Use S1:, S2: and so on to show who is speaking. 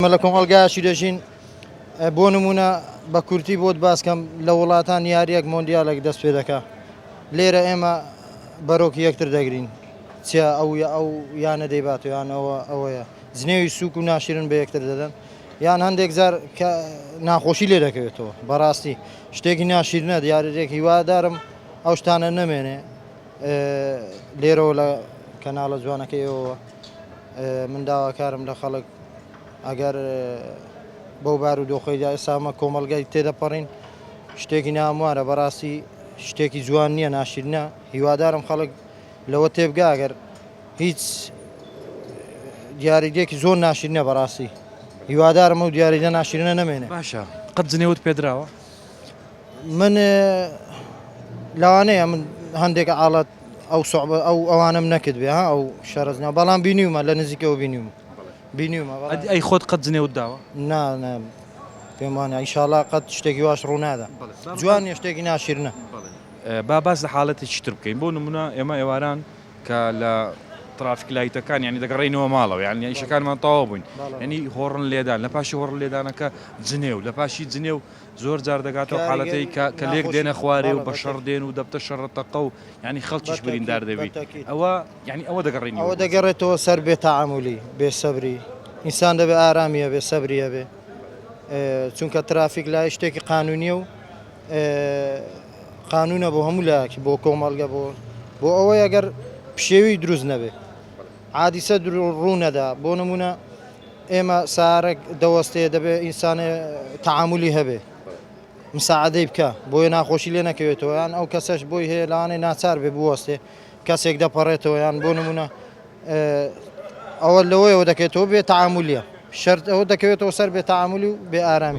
S1: ئێمە لە کۆمەڵگایەکی دەژین بۆ نمونە بە کورتی بۆت باسکەم لە وڵاتان یاریەک مۆندیالێک دەست پێ دەکا لێرە ئێمە بەرۆکی یەکتر دەگرین چیا ئەو یا ئەو یانە دەیبات و یان ئەوە ئەوەیە جنێوی سوک و ناشرن بە یەکتر دەدەن یان هەندێک جار کە ناخۆشی لێ دەکەوێتەوە بەڕاستی شتێکی ناشیرنە دیارێک هیوادارم ئەو شتانە نەمێنێ لێرەوە لە کەناڵە جوانەکەی ئێوەوە من داواکارم لە خەڵک ئەگەر بەو بار و دۆخەیدا ئێستا کۆمەڵگای تێدەپەڕین شتێکی ناموارە بەڕاستی شتێکی جوان نییە ناشیرنە هیوادارم خەڵک لەوە تێبگا ئەگەر هیچ دیاریدێکی زۆر ناشیرنە بەڕاستی هیوادارم ئەو دیاریدە ناشیرنە نەمێنێ
S2: باشە قەت جنێوت پێدراوە؟
S1: من لەوانەیە من هەندێک ئاڵەت ئەو سوعبە ئەو ئەوانەم نەکرد بێ ها ئەو شەرەزنا بەڵام بینیومە لە نزیکەوە بینیومە بینیومە بەڵام
S2: ئەدی ئەی خۆت قەت جنێوت داوە؟
S1: نا نا پێم وانە ئیشاڵا قەت شتێکی واش ڕوونادا جوان نیە شتێکی ناشیرنە.
S2: با باس لە حاڵەتێکی تر بکەین بۆ نمونە ئێمە ئێواران کە لە ترافیک لایتەکان یعنی دەگەڕێینەوە ماڵەوە یعنی ئیشەکانمان تەواو بووین یعنی هۆڕن لێدان لە پاشی هۆڕن لێدانەکە جنێو لە پاشی جنێو زۆر جار دەگاتە ئەو حالەتەی کە کە لێک دێنە خوارێ و بە شەڕ دێن و دەبتە شەڕە تەقە و یعنی خەڵکیش بریندار دەبی ئەوە یعنی ئەوە دەگەڕێنی
S1: ئەوە دەگەڕێتەوە سەر بێ تەعامولی بێ سەبری ئینسان دەبێ ئارامی هەبێ سەبری هەبێ چونکە ترافیک لای شتێکی قانونیە و قانونە بۆ هەموو لایەکی بۆ کۆمەڵگە بۆ بۆ ئەوەی ئەگەر پشێوی دروست نەبێ حادیسە ڕوو نەدا بۆ نمونە ئێمە سارەک دەوەستێ دەبێ ئینسانێ تەعامولی هەبێ مساعدەی بکە بۆیە ناخۆشی لێ نەکەوێتەوە یان ئەو کەسەش بۆی هەیە لەوانەیە ناچار بێ بوەستێ کەسێک دەپەڕێتەوە یان بۆ نمونە ئەوە لەوەیەوە دەکەێتەوە بێ تەعامولیە شەرت ئەوە دەکەوێتەوە سەر بێ تەعامولی و بێ ئارامی.